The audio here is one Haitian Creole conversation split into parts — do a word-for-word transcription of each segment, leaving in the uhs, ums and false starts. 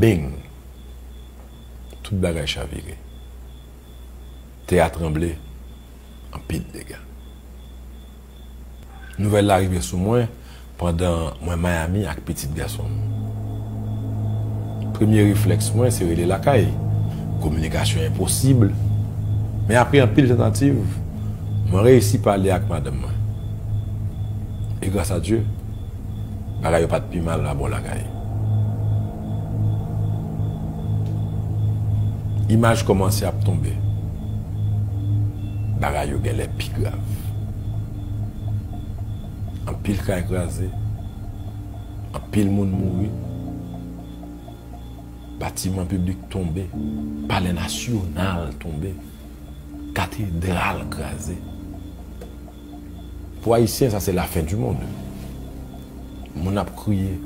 Bing! Tout bagay chavire. Tè a tranble, anpil dega. Nouvèl la rive sou mwen pandan mwen Miami ak pitit gason m. Premye reflèks mwen se rele lakay. Kominikasyon enposib. Men apre anpil tantativ, mwen reyisi pale ak madanm mwen. E gras a Dye, bagay yo pa t pi mal labò lakay. Imaj kòmanse ap tonbe. Bagay yo genlè pi grav. Anpil kay kraze, anpil moun mouri, batiman piblik tonbe, Palè Nasyonal tonbe, katedral kraze. Pou Ayisyen, sa se lafen di mond. Moun ap kriye.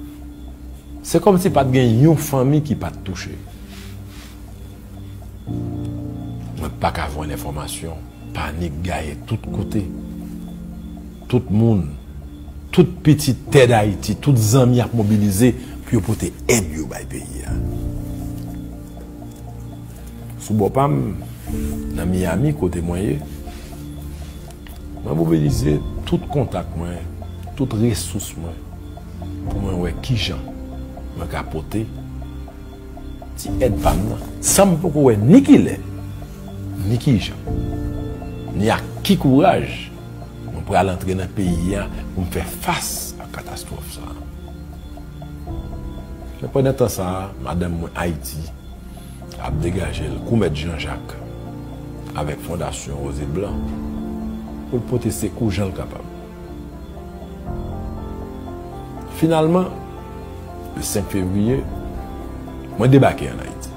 Se kòmsi pa t gen yon fanmi ki pa t touche. Mwen pa ka jwenn enfòmasyon. Panik gaye tout kote. Tout moun, tout pitit tè Dayiti, tout zanmi ap mobilize pou yo pote èd yo bay peyi a. Sou bò pa m, nan Miami, kote mwen ye, mwen mobilize tout kontak mwen, tout resous mwen, pou mwen wè kijan mwen ka pote ti èd pa m nan, san m poko wè ni kilè, ni kijan, ni ak ki kouraj mwen pral antre nan peyi a pou m fè fas ak katastwòf sa a. Men pandan tan sa a, madanm mwen Ayiti ap degaje l kou Mèt Jan Jak avèk Fondasyon Woze Blan pou l pote sekou jan l kapab. Finalman, le senk fevriye, mwen debake ann Ayiti.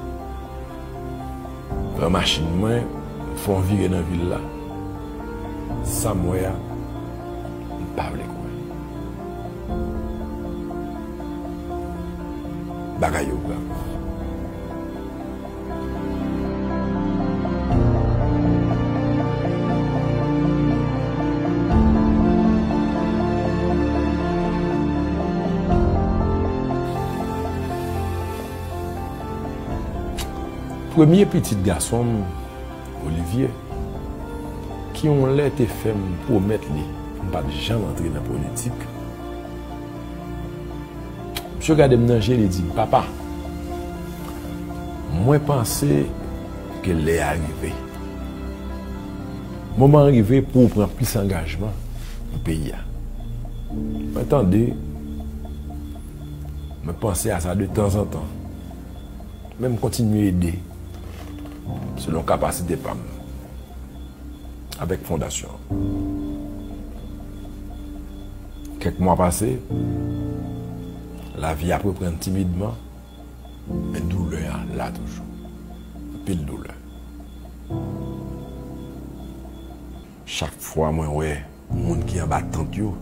Pran machin mwen, m fè yon vire nan vil la. Sa m wè a, m pa vle kwè. Bagay yo grav. Premye pitit gason m, Olivier, ki yon lè te fè m pwomèt li pou m pa t janm antre nan politik, misye gade m nan je, li di m, "Papa, mwen panse ke lè a rive. Moman an rive pou w pran plis angajman pou peyi a." Mwen tande, mwen panse a sa de tanzantan. Men m kontinye ede selon kapasite pa m avèk fondasyon an. Kèk mwa pase, lavi ap reprann timidman, men doulè a la toujou. Anpil doulè. Chak fwa mwen wè moun ki anba tant yo,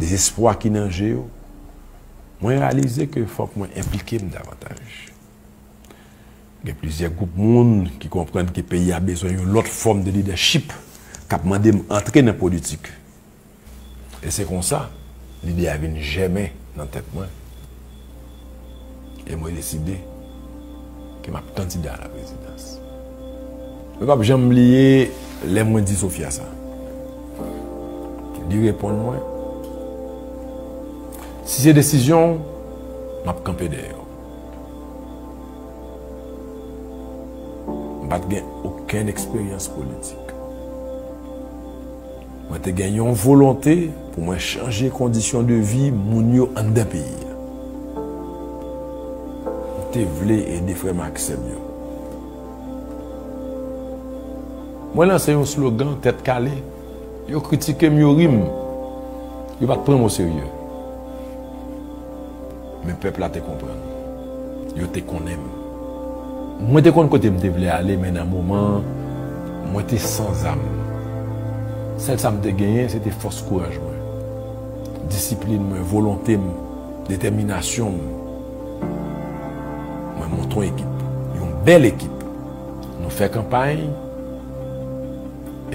dezespwa ki nan je yo, mwen reyalize ke fòk mwen enplike m davantaj. Gen plizyè gwoup moun ki konprann ke peyi a bezwen yon lòt fòm de lidèchip k ap mande m antre nan politik. E se konsa, lide a vin jèmen nan tèt mwen. E mwen deside ke m ap kandida a la prezidans. Mwen p ap janm bliye lè mwen di Sofia sa. Li reponn mwen, "Si se desizyon w, m ap kanpe dèyè w." M pa t gen okenn eksperyans politik. Mwen te gen yon volonte pou mwen chanje kondisyon de vi moun yo anndan peyi a. Mwen te vle ede frè m ak sè m yo. Mwen lanse yon slogan tèt kale, yo kritike m, yo ri m, yo pa t pran m oserye. Men pèp la te konprann. Yo te konnen m. Mwen te konn kote m te vle ale, men nan moman an, mwen te san zam. Sèl sa m te genyen, se te fòs kouraj mwen, disiplin mwen, volonte m, detèminasyon m. Mwen monte yon ekip, yon bèl ekip. Nou fè kanpay,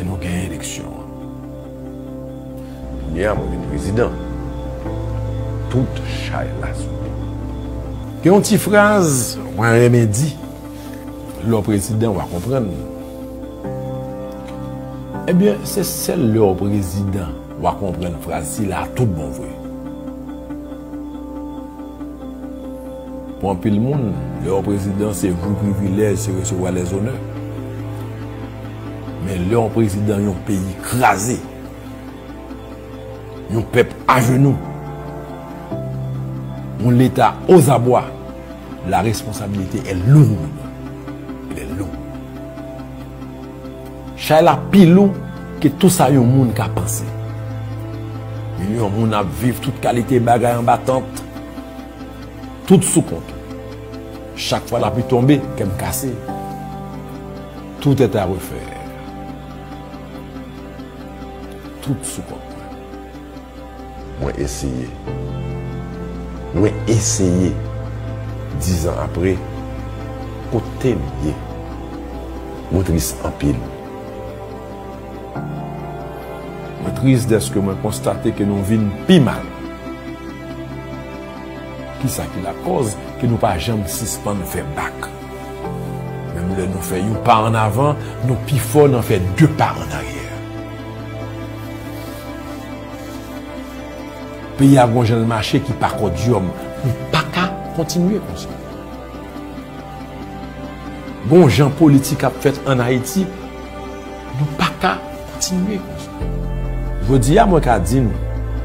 e nou genyen eleksyon an. Kounye a, mwen vin prezidan. Tout chay la sou mwen. Gen yon ti fraz mwen renmen di, lè w prezidan, w a konprann. Ebyen, se sèl lè w prezidan, w a konprann fraz sila a tout bon vre. Pou anpil moun, lè w prezidan, se jou privilèj, se resevwa lèzonè. Men lè w prezidan yon peyi kraze, yon pèp ajenou, yon Leta ozabwa, la responsabilité est lourde. Elle est lourde. Chay la pi lou ke tou sa yon moun ka panse. Milyon moun ap viv tout kalite bagay anba tant. Tout sou kont. Chak fwa lapli tonbe, kè m kase. Tout est à refaire. Tout sou kont mwen. Mwen eseye. Mwen eseye. Dizan apre, kote m ye? Mwen tris anpil. Mwen tris dèske mwen konstate ke nou vin pi mal. Kisa ki lakòz ke nou pa janm sispann fè bak? Menm lè nou fè yon pa ann avan, nou pi fò nan fè de pa ann aryè. Peyi a gon jan l mache ki pa kòdyòm. Nou pa ka kontinye konsa. Gon jan politik ap fèt ann Ayiti, nou pa ka kontinye konsa. Jodi a, mwen ka di nou,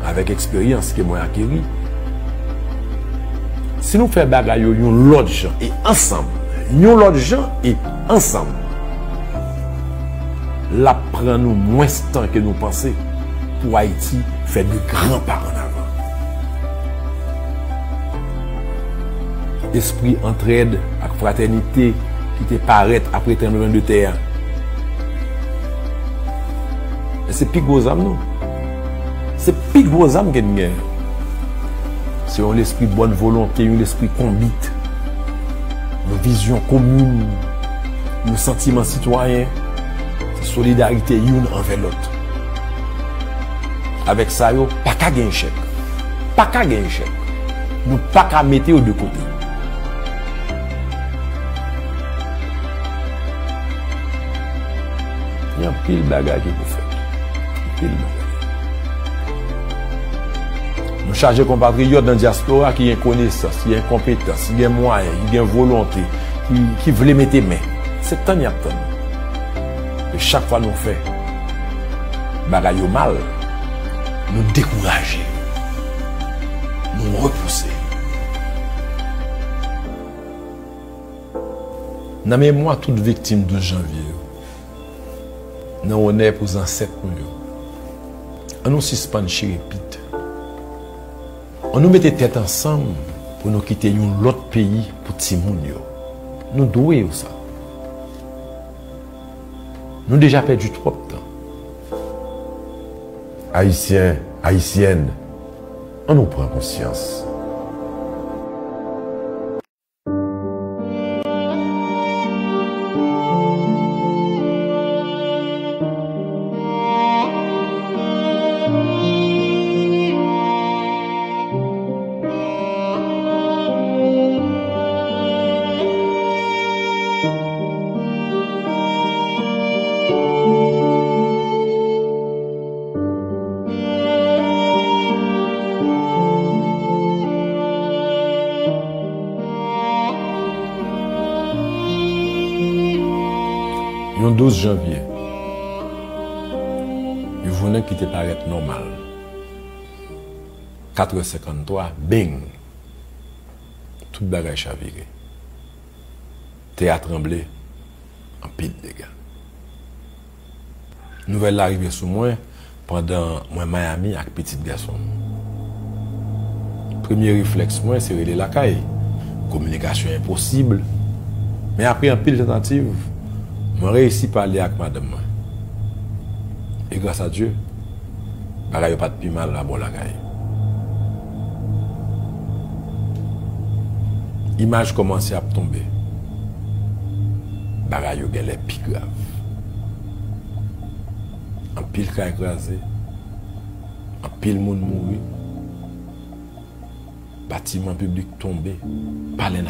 avèk eksperyans ke mwen akeri, si nou fè bagay yo yon lòt jan e ansanm, yon lòt jan e ansanm, l ap pran nou mwens tan ke nou panse pou Ayiti fè de gran pa ann avan. Espri antrèd ak fratènite ki te parèt apre tranblemann de tè a. E se pi gwo zam nou. Se pi gwo zam ke n gen. Se yon lespri bòn volonte, yon lespri konbit, yon vizyon komin, yon santiman sitwayen, se solidarite youn anvè lòt. Avèk sa yo, pa ka gen echèk. Pa ka gen echèk. Nou pa ka mete yo de kote. Gen anpil bagay ki pou fèt. Anpil bagay. Nou chaje konpatriyòt nan dyaspora ki gen konesans, ki gen konpetans, ki gen mwayen, ki gen volonte, ki, ki vle mete men. Se tann y ap tann. E chak fwa nou fè bagay yo mal, nou dekouraje, nou repouse. Nan memwa tout viktim douz janvye yo, nan onè pou zansèt nou yo, ann nou sispann chire pit. Ann nou mete tèt ansanm pou nou kite yon lòt peyi pou timoun yo. Nou dwe yo sa. Nou deja pèdi twòp tan. Ayisyen, Ayisyèn, ann nou pran konsyans. Yon douz janvye, yon jounen ki te parèt nòmal. Katrè senkanntwa, beng! Tout bagay chavire. Tè a tranble, anpil dega. Nouvèl la rive sou mwen pandan mwen Miami ak pitit gason m. Premye reflèks mwen se rele lakay. Kominikasyon enposib. Men apre anpil tantativ, mwen reyisi pale ak madanm mwen. E gras a Dye, bagay yo pa t pi mal abò lakay. Imaj kòmanse ap tonbe. Bagay yo genlè pi grav. Anpil kay kraze. Anpil moun mouri. Batiman piblik tonbe. Palè